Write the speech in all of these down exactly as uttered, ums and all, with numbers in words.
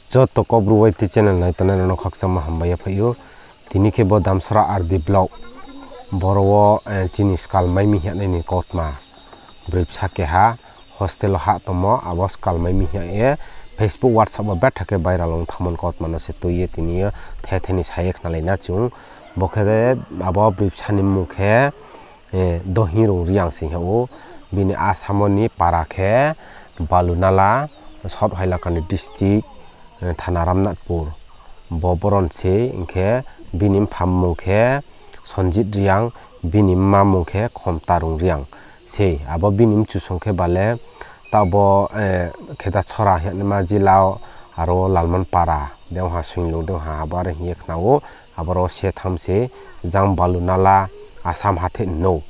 Joto Kaubru Y T channel nai tongnai rao no khakchangma hambai yaphaih ou. Tini khe bo Damsara R D block, boro wo, eh, chini skal mai mi hing ye nai ni kautma broi bsa keha hostel wo hah tongmo, abo skal mai mi hing ye Facebook, WhatsApp wo betha khe viral ong thanngmo ni kautma no se tui ye tini yo the the ni sa ye khnalai na chung. Bo khe abo broi bsa ni mmung khe, eh, Dohingrung Reang se hing ou. Bini asamo ni para khe Balunala, South Hailakandi district, eh, thana Ramnathpur. Bo boron se hing khe bini mpha mmung khe Sonjit Reang, bini mma mmung khe Khomtarung Reang. Se abo bini mchusong khe bale, taoh bo, eh, Khedacherra hing ye naima jila wo, aro Lalmonpara de ong ha, Soinglu de ong ha, abo are hing ye khna ou, aboro se tham se, jang Balunala, Assam hathe no.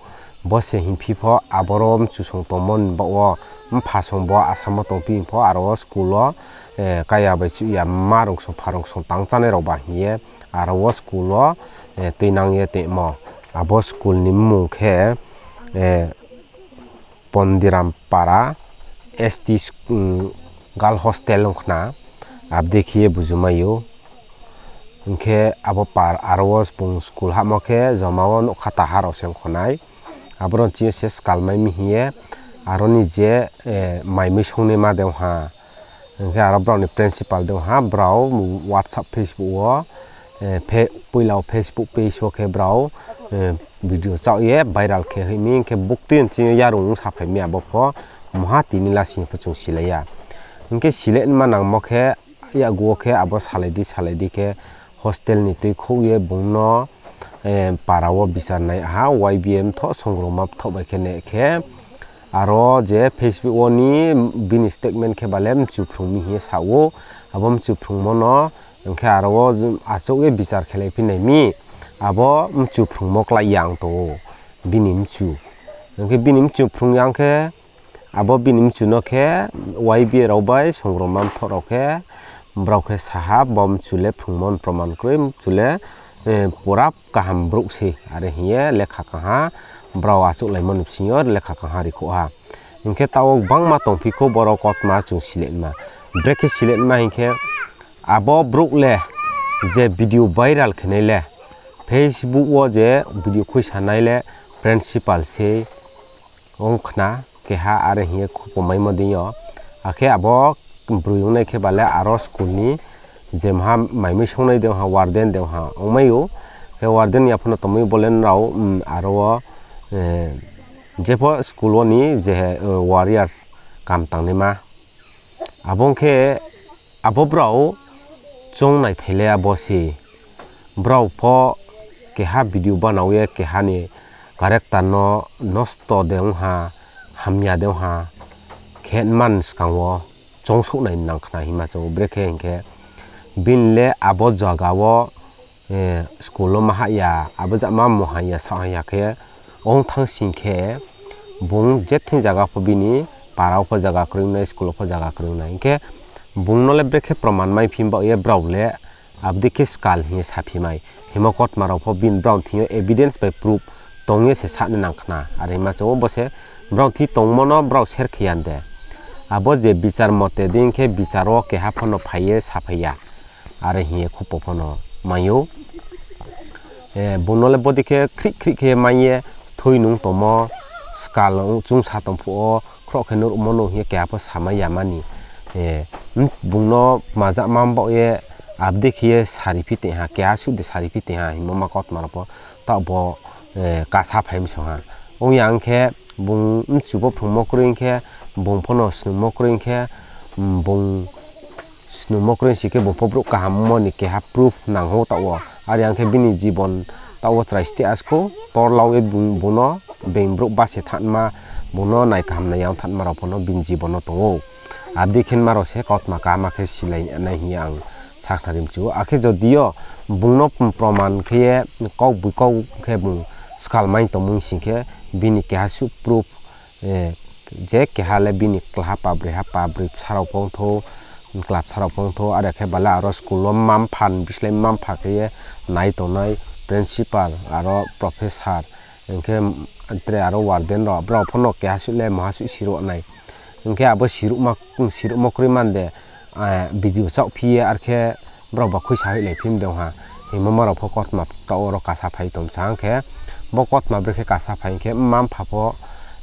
Bo se hingphi pho, aboro mchusong tongmo ni baoh wo, mpha song bo Assam wo tongphi pho, aro wo school wo, eh, kaya bai chuh ya, mma rung song, pha rung song tang chánai rao ba hing ye, aro wo school wo, eh, tuinang ye tongmo. Abo school ni mmung khe, eh, Pondiram Para S T sk-, mm, girl hostel ong khna, abo dei khe ye buju mai ou. Hing khe abo par-, aro wo bung school hahmo khe joma wo nougkha taha rao se ong kho nai. Aboro chini se skal mai mi hing ye, aro ni je, eh, mai mui songnaima de ong ha. Hing khe aro brao ni principal de ong ha, brao WhatsApp, Facebook wo, eh, phe-, poila wo Facebook page wo khe brao, eh, video chaoh ye viral khe hoih mi, hing khe buktui chini yarung ong saphai mi abo pho, mungha tini lasing pho chung silai ya. Hing khe silai nma nangmo khe, yakgu wo khe abo salai di, salai di khe hostel ni tuikhouh ye bung no, eh, para wo bichar nai ha, Y B A mthoh songrongma mthoh bai khe nai khe, aro je Facebook wo ni bini statement khe bale mchu phrung mi hing ye sa ou, abo mchu phrungmo no, hing khe aro wo achouh ye bichar khelai phi nai mi, abo mchu phrungmo klái ya ong tong ou, bini mchu. Hing khe bini mchu phrung ya ong khe, abo bini mchu no khe Y B A rao bai songrongma mthoh rao khe, brao khe sa ha, bo mchu le phrungmo ni proman kroi, mchu le, eh, pura kaham brouh se, are hing ye lekha kangha, brao achouhlaimo ni bsing yo lekha kangha rikhouh ha. Hing khe taoh wo gbangma tongphi khou, boro kautma chung silai nma. Brekhe silai nma hing khe, abo brouh le je video viral khenai le, Facebook wo je video khuisanai le principal se ong khna keha, are hing ye khupo maimo deing yo. Akhe abo broi ongnai khe bale aro school ni je mha mai mui songnai de ong ha, warden de ong ha, ongmai ou. Khe warden ya pho no tongmai bo le nrao, mm, aro wo, eh, jepho school wo ni je, eh, warrior kam tangnaima. Abo ong khe abo brao choung naithai le abo se. Brao pho keha video banao ye keha ni character no nosto de ong ha, hamya de ong ha, khe man skang wo choungsouh nai nang khna hima chung ou. Brekhe hing khe bini le abo zaga wo, eh, school wo ma hah ya, abo jama mung hah ya, saoh hah ya khe ong thanng sing khe, bung je thing zaga pho bini para wo pho zaga kroi nai, school wo pho zaga kroi nai. Hing khe bung no le brekhe proman maiphi baoh ye brao le abo dei khe skal hing ye saphi mai. Himo kautma rao pho bini brao thing yo evidence bai proof tong ye se sa nai nang khna. Are hima chung ou bo se brao thing tongmo no brao ser khe ya de. Abo je bichar mote dei khe bichar wo keha pho no phai ye saphai ya. Are hing ye khupo pho no mai ou. Eh, bung no le bodei khe khrih khrih khe mai ye thui nung tongmo, skal chung sa tong phuh wo khroh khe nuhruhmo no hing ye keha pho samai ya mani. Eh, bung no majakma baoh ye abo dei khe ye sariphi tong ha, keha suh de sariphi tong ha hingmo ma kautma rao pho taoh bo, eh, kasa phai mi song ha. Ong ya ong khe bung mchu pho phrungmo kroi ong khe, bung pho no snungmo kroi ong khe, mm, bung snungmo kroi si khe bung pho brouh kaham mo ni keha proof nang ou taoh wo. Are ang khe bini jibon taoh wo chrai sti askou, torlau ye bung, bung no being brouh base thanma, bung no nai kaham nai yang thanma rao pho no bini jibon no tong ou. Abo dei khe nma rao se kautma kaham khe silai nai hing ye ang sakhnari mchu ou. Akhe jodi yo bung no proman khe ye kau bui kau khe bung skal mai tongmung sing khe bini keha suh proof, eh, je keha le bini klaha pa, broi ha pa, broi bsa rao pho ong thou, kla bsa rao pho ong thou, are khe bale aro school wo mma mpha ni bislái mma mpha khe ye nai tongnai principal, aro professor, hing khe tre aro warden rao, brao pho no keha suh le maha suh siruh nai. Hing khe abo siruhma, siruhmo kroi man de, video chaohphi ye ar khe brao ba khuisa hoihlai phi mdeng ha. Hingmo ma rao pho kautma taoh wo ro kasa phai tong sa hing khe, bo kautma brekhe kasa phai hing khe, mma mpha pho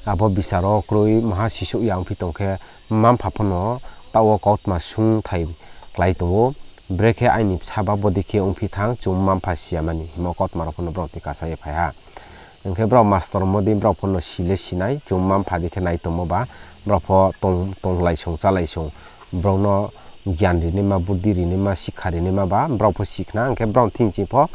abo bichar wo kroi maha sisouh ya ongphi tong khe, mma mpha pho no taoh wo kautma sungthai klái tong ou. Brekhe aini bsa ba bodei khe ongphi thanng, chung mma mpha si ya mani, hingmo kautma rao pho no brao tui kasa ye phai ha. Hing khe brao mastor mo dei brao pho no si le si nai, chung mma mpha dei khe nai tongmo ba, brao pho tong, tonglaisong, chálaisong, brao no gyan rinaima, buddi rinaima, sikha rinaima ba, brao pho si khna, hing khe brao thing ching pho,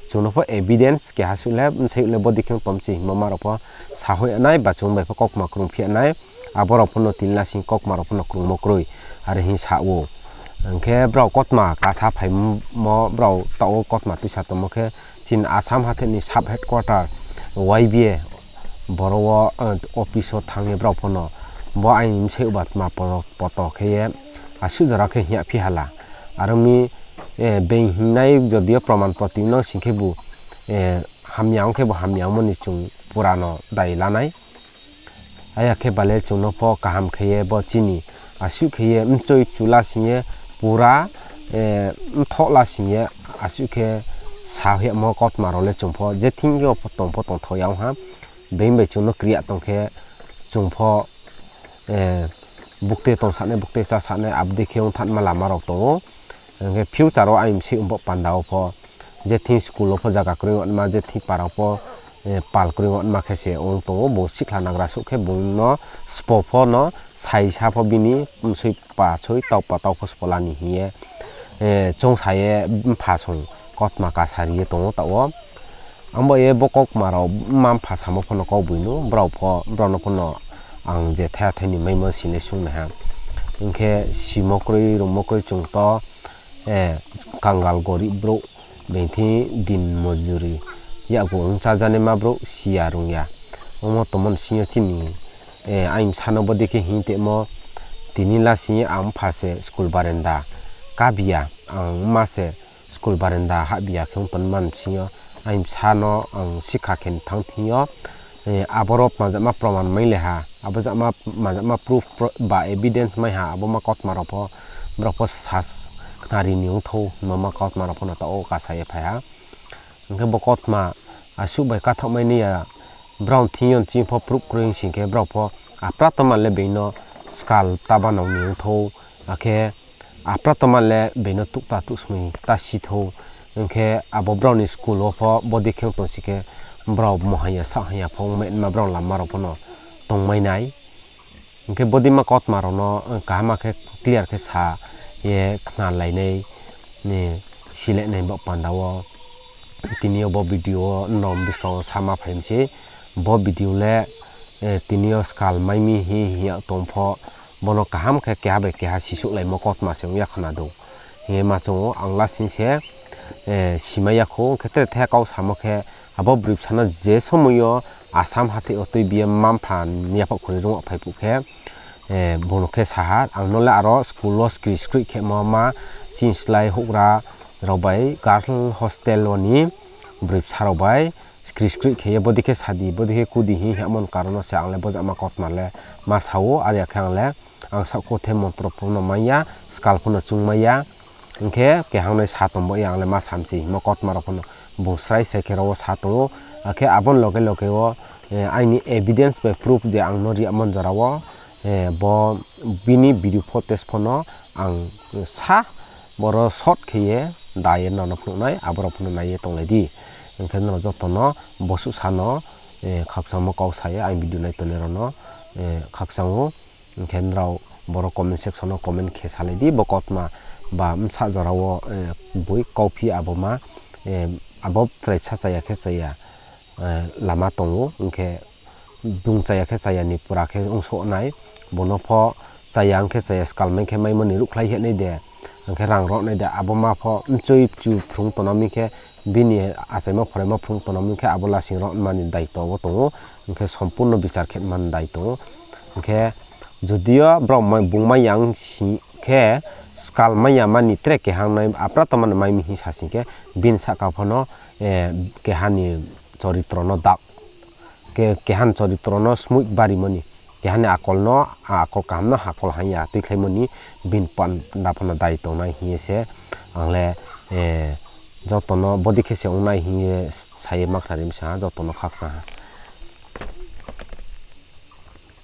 chung no pho evidence keha suh le, bsayouh le bodei khe ong tom se hingmo ma rao pho sa hoih nai, ba chung bai pho kautma krungphi nai, abo rao pho no tini lasing kautma rao pho no krungmo kroi, are hing sa ou. Hing khe brao kautma kasa phaimo, brao taoh wo kautma tuisa tongmo khe, chini Assam hathe ni sub headquarter Y B A, boro wo, office wo thanng ye brao pho no, bo aini bsayouh ba tma poto khe ye, asuh jora khe hing ya phi hala. Are ong mi, being hingnai jodi yo proman poti nang sing khebu, hamya ong khebu hamya ongmo ni chung pura no dai la nai. Aya khe ba le chung no pho kaham khe ye bo chini asuh khe ye mchoi chu la sing ye pura, mthoh la sing ye asuh khe sa hoih yamo kautma rao le chung pho je thing yo pho tong pho tongthao ya ong ha. Being bai chung no kri ya tong khe chung pho, buktui tongsanai, buktui chásanai, abo dei khe ong thanngma lama rao tong ou. Hing khe future wo aini bsayouh bo panda wo pho, je thing school wo pho zaga kroi ongma, je thing para wo pho, pal kroi ongma khe se ong tong ou, bung sikhla nagra suh khe bung no spo pho no, saisa pho bini msoi pa soi, tau pa tau pho spo la ni hing ye, choungsa ye mpha song kautma kasa ri ye tong ou taoh wo. Ang bo ye bo kautma rao mma mpha samo pho no kau boi nu, brao pho, brao no pho no ang je thaya thai ni maimo sing le sung nai ha. Hing khe simo kroi, rungmo kroi chung to, kangal gorib brouh, being thing din mojuri, yakgu ong chá janaima brouh si ya rung ya. Omo tongmo ni sing yo chini, aini bsa no bodei khe hing tongmo, tini lasing ye ang mpha se school barenda kabi ya, ang mma se school barenda hahbi ya khe ong tongma ni sing yo, aini bsa no ang sikha khe thanng thing yo, aboro majama proman mai le ha, abo jama, majama proof ba evidence mai ha, abo ma kautma rao pho, brao pho sas khnari ni ongthou, hingmo ma kautma rao pho no taoh wo kasa ye phai ha. Hing khe bo kautma asuh bai kathaoh mai ni ya, brao thing yo ching pho proof kroi ong sing khe brao pho apra tongma le being no skal ta banao ni ongthou, akhe apra tongma le being no tuhta tuhsmoi ta si thou. Hing khe abo brao ni school wo pho bodei khe ong tong sing khe brao mohaya sahaya pho ongmai ma brao lama rao pho no tongmai nai. Hing khe bodeima kautma rao no kaham khe clear khe sa ye khnalainai, silainai baoh panda wo tini yo bo video wo nrao buskang wo sama phai mi se. Bo video le, tini yo skal mai mi hing hing ya tong pho, bo no kaham khe keha bai keha sisouhlaimo kautma se ong ya khna dou hing ye ma choung ou. Ang lasing se simai ya khou, hing khe tre thaiha kau samo khe, abo broi bsa no je somoi yo Assam hathái wo tuibi ye mma mpha ni yaphaoh khuri rung phai phuh khe, bung no khe sa ha, ang no le aro school wo skri skri khemo ma, chini slái houhgra rao bai girl hostel wo ni broi bsa rao bai skri skri khe ye bodei khe sa di, bodei khe ku di hing hingmo ni karon no se ang le bo jama kautma le ma sa ou, are ya khe ang le ang saohkothe montro pho no mai ya, skal pho no chung mai ya. Hing khe keha nai sa tong bo ye ang le ma sa mi se hingmo kautma rao pho no bung srai srai khe ro wo sa tong ou. Akhe abo ni loge loge wo, aini evidence bai proof je ang no ri yamo ni jora wo, bo bini video footage pho no ang sa, boro short khe ye da ye nrao no phnuh nai, abo rao pho no nai ye tonglai di. Hing khe nrao joto no bosuh sa no, khakchangmo kau sa ye aini video nai tongnai rao no khakchang ou. Hing khe nrao boro comment section wo comment khe salai di, bo kautma ba bsa jora wo boi kauphi abo ma, abo chrai bsa chaya khe chaya lama tong ou, hing khe bung chaya khe chaya ni pura khe ongsouh nai, bung no pho chaya ong khe chaya skal mai khe maimo ni ruhkhlai heh nai de, hing khe rang roh nai de, abo ma pho mchoi chu phrung tongna mi khe, bini achaimo phoraimo phrung tongna mi khe abo lasing roh ma ni daito wo tong ou, hing khe sompurno bichar khe ma ni daito wo. Hing khe jodi yo brao bung mai ya ong sing khe, skal mai ya ma ni tre keha nai apra tongma ni mai mi hing sa sing khe, bini sahka pho no keha ni choritro no dak, keha ni choritro no smoih barimo ni Keha ni akol no, a akol kaham no hakol hang ya tuikhlaimo ni bini panda pho no dai tongnai hing ye se ang le joto no bodei khe se ong nai hing ye sa ye ma khnari mi sa ha, joto no khakchang ha.